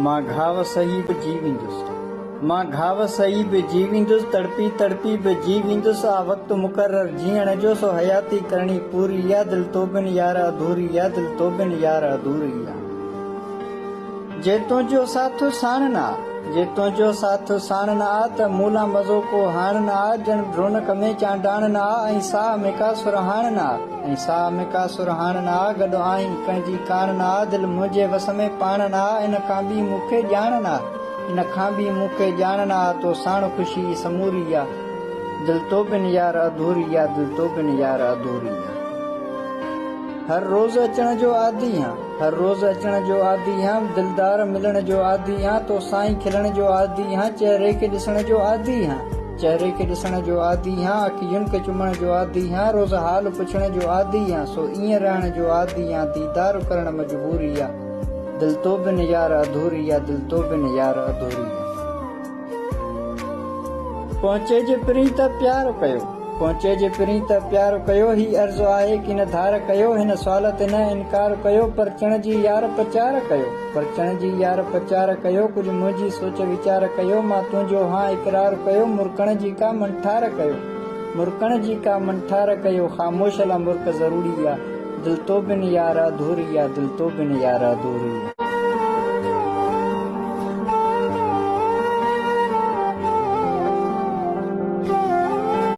مان گهاو سهي به جي ويندس. مان گهاو سهي به جي ويندس، تڙپي تڙپي به جي ويندس، آ وقت مقرر جيئڻ جو، سو حياتي ڪرڻي پوري آ، دل تو بن يار اڌوري آ، دل تو بن يار اڌوري آ. جي تنهنجو ساٿ ساڻ نه آ، جي تنهنجو ساٿ ساڻ نه آ، ته مون لا مزو ڪو هاڻ نه آ، ڄڻ رونق ۾ چانڊاڻ نه آ، ۽ ساهه ۾ ڪا سرهاڻ نه آ. ۽ ساهه ۾ ڪا سرهاڻ نه آ، گڏ آهين ڪنهن جي ڪاڻ نه آ، دل منهنجي وس ۾ پاڻ نه آ، ان کان ٻي مون کي ڄاڻ نه آ، ان کان ٻي مون کي ڄاڻ نه آ، تو ساڻ خوشي ئي سموري آ، دل تو بن يار اڌوري آ، دل تو بن يار اڌوري آ. هر روز اچڻ جو عادي هان، هر روز اچڻ جو عادي هان، دلدار ملڻ جو عادي هان، تو سان ئي کلڻ جو عادي هان، چهري کي ڏسڻ جو عادي هان. چهري کي ڏسڻ جو عادي هان، اکين کي چمڻ جو عادي هان، روز حال پڇڻ جو عادي هان، سو ائين رهڻ جو عادي هان، ديدار ڪرڻ مجبوري آ، دل تو بن يار اڌوري آ، دل تو بن يار اڌوري آ. پهچي جي پرين ته پيار ڪيو، پهچي جي پرين ته پيار ڪيو، هي عرض آهي ڪين ڌار ڪيو، هن سوال تي نه انڪار ڪيو، پرچڻ جي يار پچار ڪيو. پرچڻ جي يار پچار ڪيو، ڪجهه منهنجي سوچ ويچار ڪيو، مان تنهنجو هان اقرار ڪيو، مرڪڻ جي ڪا منٺار ڪيو، مرڪڻ جي ڪا منٺار ڪيو، خاموش لا مرڪ ضروري آ، دل تو بن يار اڌوري آ، دل تو بن يار اڌوري آ.